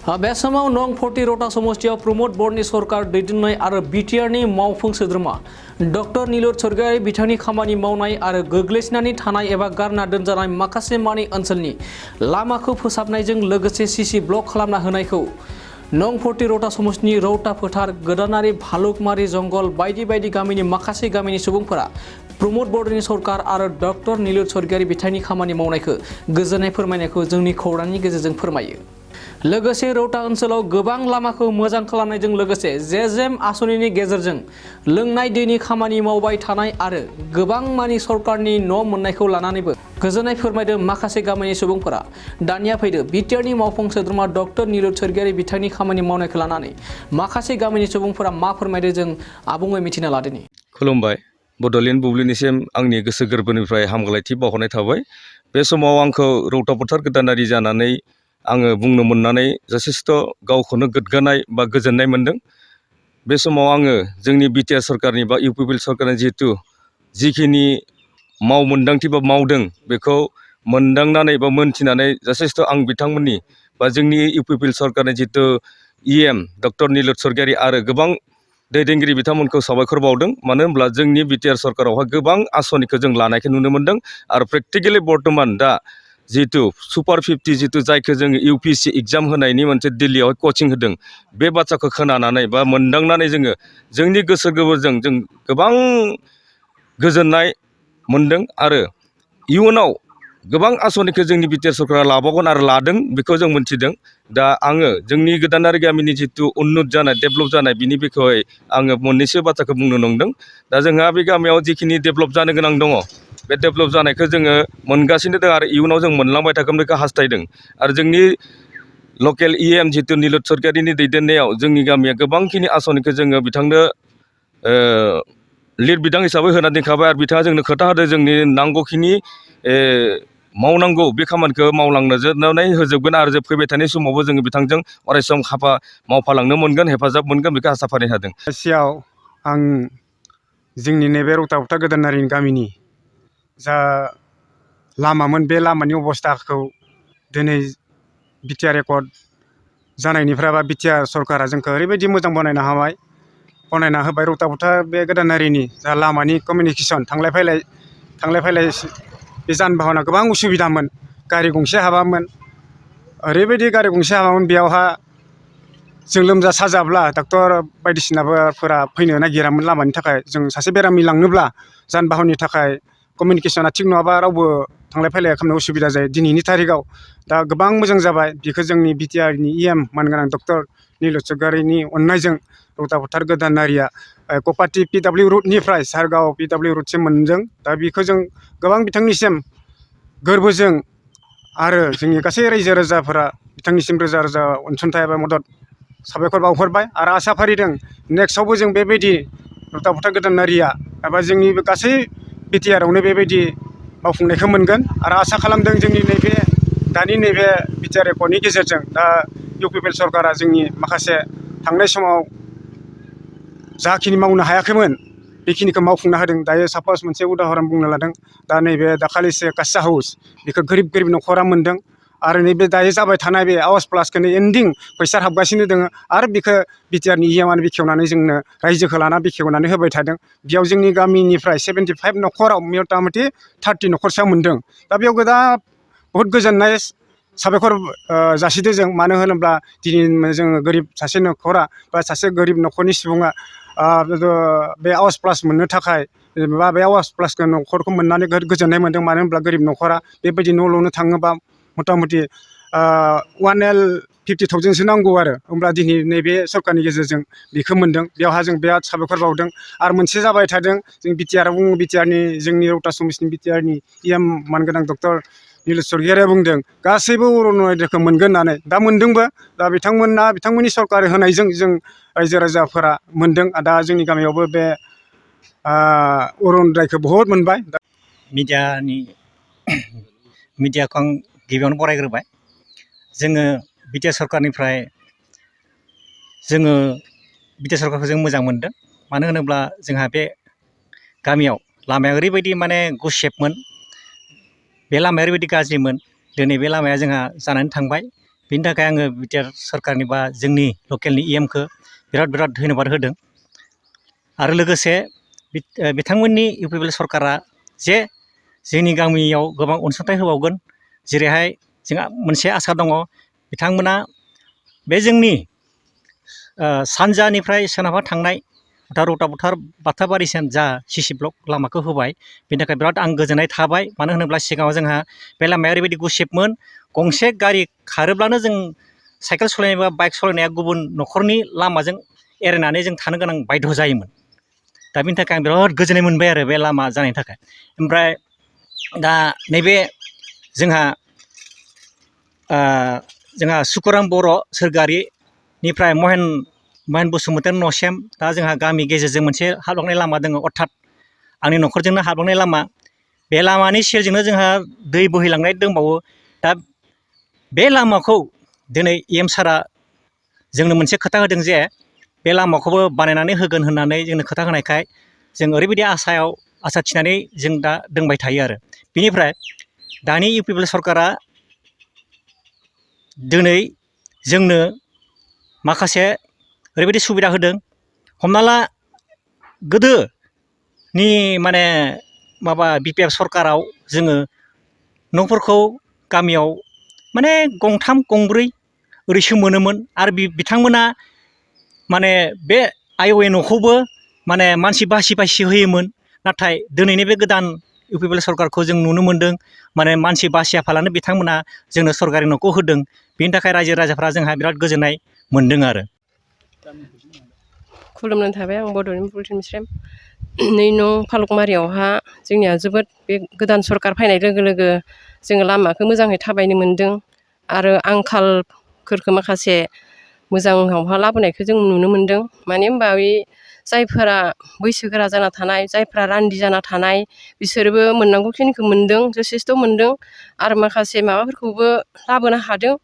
बे समाव नं 40 रौता समष्टियाव प्रमोद बर्डनि सरकार दैदेननाय आरो बिटिआरनि मावफुं सोद्रोमा डक्टर नीलोद सरगियारि बिथांनि खामानि मावनाय आरो गोग्लैसोनानै थानाय एबा गारना दोनजानाय माखासे मानि ओनसोलनि लामाखौ फोसाबनायजों लोगोसे सीसी ब्लक खालामना होनायखौ नं 40 रौता समष्टिनि रौता फोथार गोदानारि भालुकमारि जंगल बायदि बायदि गामिनि माखासे गामिनि सुबुंफोरा प्रमोद बर्डनि सरकार आरो डक्टर नीलोद सरगियारि बिथांनि खामानि मावनायखौ गोजोननाय फोरमायनायखौ जोंनि खौरांनि गेजेरजों फोरमायो। लोगोसे रौता ओनसोलाव गोबां लामाखौ मोजां खालामनायजों लोगोसे जेजेम आसनिनि गेजेरजों लोंनाय दैनि खामानि मावबाय थानाय आरो गोबां मानि सरकारनि न' मोननायखौ लानानैबो गोजोननाय फोरमायदों माखासे गामिनि सुबुंफोरा। दानिया फैदो बिटिआरनि मावफुं सोद्रोमा डक्टर नीलोद सरगियारि बिथांनि खामानि मावनायखौ लानानै माखासे गामिनि सुबुंफोरा मा फोरमायदों जों आबुङै मिथिना लादोनि। खुलुमबाय। बड'लेण्ड बुब्लिनिसिम आंनि गोसो गोरबोनिफ्राय हामगलायथि बावहरनाय थाबाय। बे समाव आंखौ रौता फोथार गोदानारि जानानै आङो बुंनो मोननानै जथेस्थ' गावखौनो गोग्गानाय बा गोजोननाय मोनदों। बे समाव आङो जोंनि बिटिआर सरकारनि बा इउपिपिएल सरकारनि जिखिनि मावमोनदांथि बा मावदों बेखौ मोनदांनानै बा मोनथिनानै जथेस्थ' आं बिथांमोननि बा जोंनि इउपिपिएल सरकारनि इएम डक्टर नीलोद सरगियारि आरो गोबां दैदेनगिरि बिथांमोनखौ साबायखर बावदों। मानो होनब्ला जोंनि बिटिआर सरकारावहाय गोबां आसनिखौ जों लानायखौ नुनो मोनदों आरो प्रेक्टिकेलि बर्तमान दा सुपार 50 जायखौ जों इउपिएससि एग्जाम होनायनि मोनसे दिल्लीयाव कचिं होदों, बे बाथ्राखौ खोनानानै बा मोनदांनानै जोङो जोंनि गोसो गोरबोजों जों गोबां गोजोननाय मोनदों आरो इयुनाव गोबां आसनिखौ जोंनि बिटिआर सरकारा लाबावगोन आरो लादों बेखौ जों मोनथिदों। दा आङो जोंनि गोदानारि गामिनि उन्नुत जानाय डेभेलप जानाय बिनि बिखय आङो मोननैसो बाथ्राखौ बुंनो नंदों। दा जोंहा बे गामियाव जिखिनि डेभेलप जानो गोनां दङ बे डेभेलप जानायखौ जोङो मोनगासिनो दं आरो इयुनाव जों मोनलांबाय थागोन बेखौ हास्थायदों। आरो जोंनि लकेल इएम नीलोद सरगियारिनि दैदेननायाव जोंनि गामिया गोबांखिनि आसनिखौ जोङो बिथांनो लिरबिदां हिसाबै होना दोनखाबाय आरो बिथाङा जोंनो खोथा होदों जोंनि नांगौखिनि मावनांगौ बे खामानिखौ मावलांनो होजोबगोन आरो जों फैबाय थानाय समावबो जोङो बिथांजों अरायसम मावफालांनो मोनगोन, हेफाजाब मोनगोन बेखौ आसा फारिनो हादों। एसेयाव आं जोंनि नैबे रौता फोथार गोदानारि गामिनि जा लामामोन बे लामानि अबस्थाखौ दिनै बिटिआर रेकर्ड जानायनिफ्राय बा बिटिआर सरकारा जोंखौ ओरैबायदि मोजां बनायना होबाय रौता फोथार बे गोदानारिनि जा लामानि कमिउनिकेसन थांलाय फैलाय बे जान-बाहना गोबां उसुबिदामोन। गारि गंसे हाबामोन, ओरैबायदि गारि गंसे हाबामोन बेयावहा जों लोमजा साजाब्ला डक्टर बायदिसिनाफोरा फैनो नागिरामोन लामानि थाखाय। जों सासे बेरामि लांनोब्ला जान-बाहननि थाखाय कमिउनिकेसना थिग नङाबा रावबो थांलाय फैलाय खालामनो उसुबिदा जायो। दिनैनि थारिखआव दा गोबां मोजां जाबाय। बेखौ जोंनि बिटिआरनि इएम मानगोनां डक्टर नीलोद सरगियारिनि अननायजों रौता फोथार गोदानारिया कपाटि पिडाब्लिउ रुटनिफ्राय सारगाव पिडाब्लिउ रुटसिम मोनदों। दा बेखौ जों गोबां बिथांनिसिम गोरबोजों आरो जोंनि गासै रायजो राजाफोरा बिथांनिसिम रोजा रोजा अनसुंथाइ एबा मदद साबायखर बावहरबाय आरो आसा फारिदों नेक्स्टआवबो जों बेबायदि रौता फोथार गोदानारिया एबा जोंनि गासै बिटिआरआवनो बेबायदि मावफुंनायखौ मोनगोन आरो आसा खालामदों जोंनि दानि नैबे बिटिआर रेकर्डनि गेजेरजों दा इउपिपिएल सरकारा जोंनि माखासे थांनाय समाव जाखिनि मावनो हायाखैमोन बेखिनिखौ मावफुंना होदों। दायो साप'ज मोनसे उदाहरन बुंनो लादों, दा नैबे दाखालिसो काच्चा हाउस बेखौ गोरिब न'खरा मोनदों आरो नैबे दायो जाबाय थानाय बे आवास प्लासखौनो एन्डिं फैसा हाबगासिनो दङ आरो बेखौ बिटिआरनि इएमआनो बेखेवनानै जोंनो रायजोखौ लाना बेखेवनानै होबाय थादों। बेयाव जोंनि गामिनिफ्राय 75 न'खराव मथा मथि 30 न'खरसोआ मोनदों। दा बेयाव बहुद गोजोननाय साबायखर जासिदों जों। मानो होनोब्ला दिनै जोङो गोरिब सासे न'खरा बा सासे गोरिब न'खरनि सुबुङा बे आवास प्लास मोननो थाखाय बा बे आवास प्लासखौ न'खरखौ मोननानै गोजोननाय मोनदों। मानो होनब्ला गोरिब न'खरा बेबायदि न' लुनो थाङोबा मथा मथि 1,50,000सो नांगौ आरो होमब्ला दिनै नैबे सरकारनि गेजेरजों बेखौ मोनदों। बेवहा जों बिराद साबायखर बावदों। आरो मोनसे जाबाय थादों जों बिटिआरनि जोंनि रौता समष्टिनि बिटिआरनि इएम मानगोनां डक्टर नीलोद सरगियारिया बुंदों गासैबो अरन'बारिखौ मोनगोन होननानै। दा मोनदोंबो। दा बिथांमोननि सरकार होनायजों जों रायजो राजाफोरा मोनदों। दा जोंनि गामियावबो बे अरन'बारिखौ बहुद मोनबाय। मिडियाखौ आं गिबियावनो बरायग्रोबाय। जोङो बिटिआर सरकारनिफ्राय बिटिआर सरकारखौ जों मोजां मोनदों। मानो होनोब्ला जोंहा बे गामियाव लामाया ओरैबायदि गुसेबमोन, बे लामाया ओरैबायदि गाज्रिमोन। दिनै बे लामाया जोंहा जानानै थांबाय। बेनि थाखाय आङो बिटिआर सरकारनि बा जोंनि लकेलनि इएमखौ बिराद धन्यबाद होदों। आरो लोगोसे बिथांमोननि इउपिपिएल सरकारा जे जोंनि गामियाव गोबां अनसुंथाइ होबावगोन। जेरैहाय जोंहा मोनसे आसा दङ, बिथांमोना बे जोंनि सानजानिफ्राय सोनाबहा थांनाय रौता फोथार बाथाबारिसिम जा सिसि ब्लक लामाखौ होबाय, बेनि थाखाय बिराद आं गोजोननाय थाबाय। मानो होनोब्ला सिगाङाव जोंहा बे लामाया ओरैबायदि गुसेबमोन, गंसे गारि खारोब्लानो जों साइकेल सालायनाय बा बाइक सालायनाया गुबुन न'खरनि लामाजों एरायनानै जों थानो गोनां बायध' जायोमोन। दा बेनि थाखाय आं बिराद गोजोननाय मोनबाय आरो बे लामा जानायनि थाखाय। ओमफ्राय दा नैबे जोंहा सुकुराम बर' सोरगोयारिनिफ्राय महेन बसुमतारी न'सिम दा जोंहा गामि गेजेरजों मोनसे हाबलांनाय लामा दङ, अर्थात आंनि न'खरजोंनो हाबलांनाय लामा। बे लामानि सेरजोंनो जोंहा दै बोहैलांनाय दंबावो। दा बे लामाखौ दिनै इएम सारा जोंनो मोनसे खोथा होदों जे बे लामाखौबो बानायनानै होगोन होननानै जोंनो खोथा होनायखाय जों ओरैबायदि आसा थिनानै जों दा दोंबाय थायो आरो। बिनिफ्राय दानि इउपिपिएल सरकारा दिनै जोंनो माखासे ओरैबायदि सुबिदा होदों। हमना ला गोदोनि बिपिएल सरकाराव जोङो न'फोरखौ गामियाव गंथाम गंब्रै ओरैसो मोनोमोन। आरो बिथांमोना बे आइअए न'खौबो मानसि बासि होयोमोन। नाथाय दिनैनि बे गोदान इउपिपिएल सरकारखौ जों नुनो मोनदों, मानसि बासियाफालानो बिथांमोना जोंनो सरकारि न'खौ होदों। बेनि थाखाय रायजो राजाफ्रा जोंहा बिराद गोजोननाय मोनदों आरो। खुलुमनाय थाबाय। आं बड'लेण्ड बुलेटिननिफ्राय 2 नं फालुकमारियावहा जोंनिया जोबोद बे गोदान सरकार फैनाय लोगो लोगो जोङो लामाखौ मोजाङै थाबायनो मोन्दों। आरो आंखालफोरखौ माखासे मोजाङावहा लाबोनायखौ जों नुनो मोन्दों। मानो होनबा बे जायफोरा बैसोगोरा जाना थानाय, जायफोरा रान्दि जाना थानाय, बिसोरबो मोननांगौखिनिखौ मोन्दों, जथेस्थ' मोन्दों। आरो माखासे माबाफोरखौबो लाबोनो हादों।